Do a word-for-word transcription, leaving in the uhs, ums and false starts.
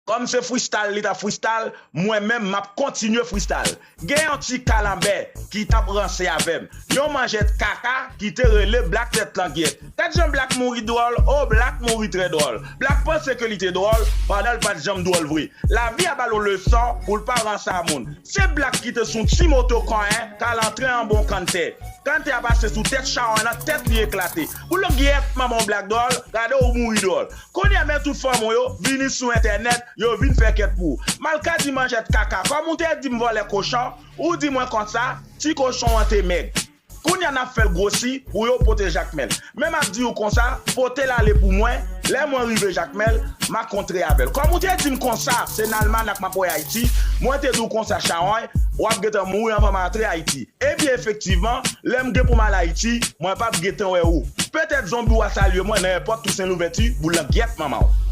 Kòm se freestyle li t ap freestyle, mwen menm m ap kontinye freestyle. Gen yon ti kalanbè ki t ap ranse avè m. Yon manjèt kaka ki te rele Black Tèt Langyèt. Gad jan Black mouri dwòl, o Black mouri trè dwòl. Black panse ke li te dwòl, pandan l pa t janm dwòl vre. Lavi a ba l yon leson pou l pa ranse a moun. Se Black ki te sou ti moto konyen k al antre anba yon kanntè. Kanntè a pase sou tèt chawony lan, tèt li eklate. Pou langyèt manman w Black dwòl, gade w mouri dwòl. Kounye a men tout fanmi w yo vini sou entènèt, yo vin fè kèt pou ou. Malka di manjèt kaka, kòm ou te di m vòlè kochon, ou di mwen konsa, ti kochon an te mèg. Kounye a n ap fè l gwosi pou yo pote Jakmèl. Men m ap di w konsa, pote l ale pou mwen, lè mwen rive Jakmèl, m a kontre avè l. Kòm ou te di m konsa, se nan almanak m ap wè Ayiti, mwen te di w konsa, chawony, w ap gentan mouri anvan m antre Ayiti. Ebyen, efektivman, lè m gen pou m al Ayiti, mwen p ap gentan wè ou. Petèt zonbi w a salye mwen nan èpòt Tousen Louvèti, boul langyèt manman w.